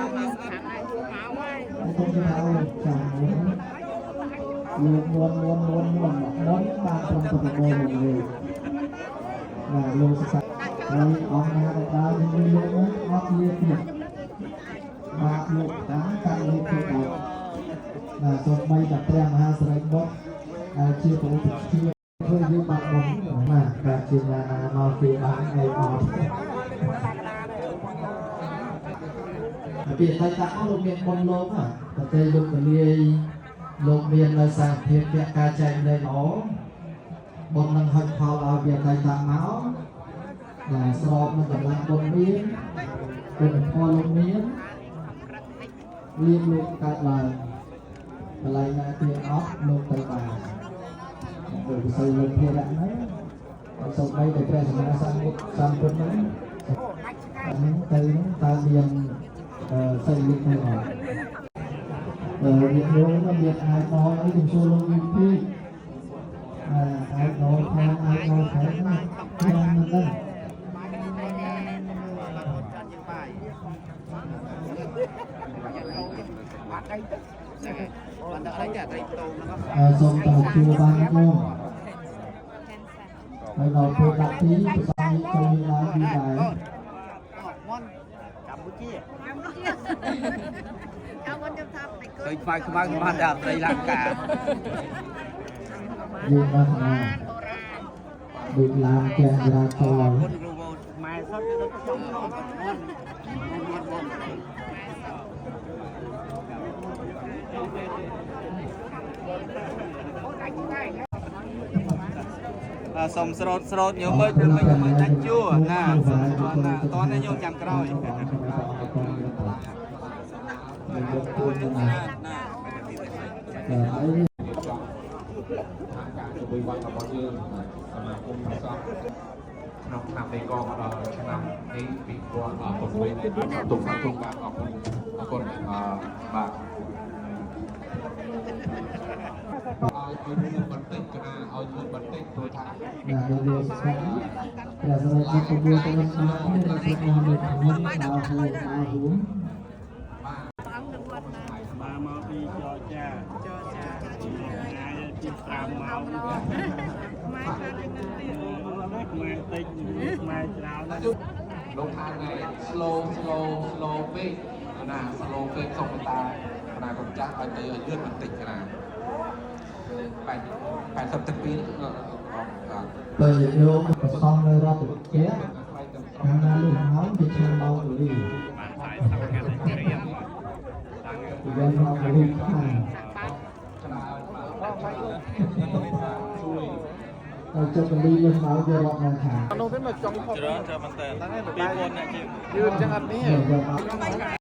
ខ្ញុំថាចាំលោកមុនមុនមុនមុនមុនបានត្រឹមតែមកវិញបាទលោកសរសើរហើយអង្គណាដែលដើរជាមួយលោកនោះអត់លាទៀតបាទលោកតាមកាន់លោកទៅដល់បាទសូម្បីតែព្រះមហាសិរីបុត្រដែលជាព្រះឧបជាធ្វើយើងបាត់បង់បាទបាទជាណានាមកគេបានឯងអត់ពីតែតាក់លោកមានបុណ្យលោកប្រទេសលោកកលាយលោកមាននៅសារភាពពាក់ការចែកលែងល្អបុណ្យនឹងហុចផលឲ្យវាតែតាមមកដែលស្របនឹងកម្លាំងបុណ្យមានគុណធម៌លោកមានលៀបលោកកើតឡើងកន្លែងណាទៀតអត់លោកទៅបានដោយវិស័យលោកភារៈហ្នឹងសូម្បីតែព្រះសម្មាសម្ពុទ្ធសម្ពុទ្ធហ្នឹងហ្នឹងទៅហ្នឹងតើមានសីលទៅអត់អឺញាតិញោមមានអាចដល់អីខ្ញុំសួរលោកយូរពេកអាចដល់ខាងអាចដល់ខាងខ្ញុំមិនដឹង សូមតជួបានញោមហើយដល់ពេលដាក់ទីប្រសាយចូលឡើងពីដែរ កម្ពុជា ឃើញខ្មៅខ្មៅបានដល់ត្រីលង្កា យើងបានណាដូចឡានទាំងចរាច អរ រណ៍ គុណគ្រូវោ ខ្មែរសុទ្ធទៅចំក្នុង មុនមុនមុនសុំស្រោតស្រោតញោមអើយធ្វើមិនមិនដាច់ជួរណាសុំស្រោតណាតនេះញោមចាំក្រោយ លោកពូនណា ណា បាទហើយ ការជួយវត្តរបស់យើងសមាគមប្រសពក្នុងឆ្នាំនេះក៏មកដល់ឆ្នាំនេះ2016ទុកទុកបាទអរគុណអរគុណអឺបាទឲ្យឲ្យលឿនបន្តិចកណាឲ្យលឿនបន្តិចព្រោះថា បាទលោកស្គាល់ព្រះសរិបុត្រពូទៅបាននេះព្រះមហាមេឃមុនដល់ហួរដល់ហួរ បាទមកពីចរចាចរចាថ្ងៃទី5ម៉ោងខ្មែរខ្លះទៀតខ្មែរតិចខ្មែរច្រើនណាស់ លោកថាណែ slow slow slow ពេកណា slow ពេកសូមមេត្តាណាកុំចាស់ឲ្យទៅឲ្យលឿនបន្តិចណា80 82បាទ បើញោមប្រសងនៅរដ្ឋវិទ្យាកាលណាលុះហើយវាឆាម៉ោងលីវាម៉ោងលីខាង ជួយ ដល់ចុះលីលុះហើយវារត់មកខាង ច្រើនច្រើនមែនតើ2000អ្នកជាង យឺតចឹងអត់នេះ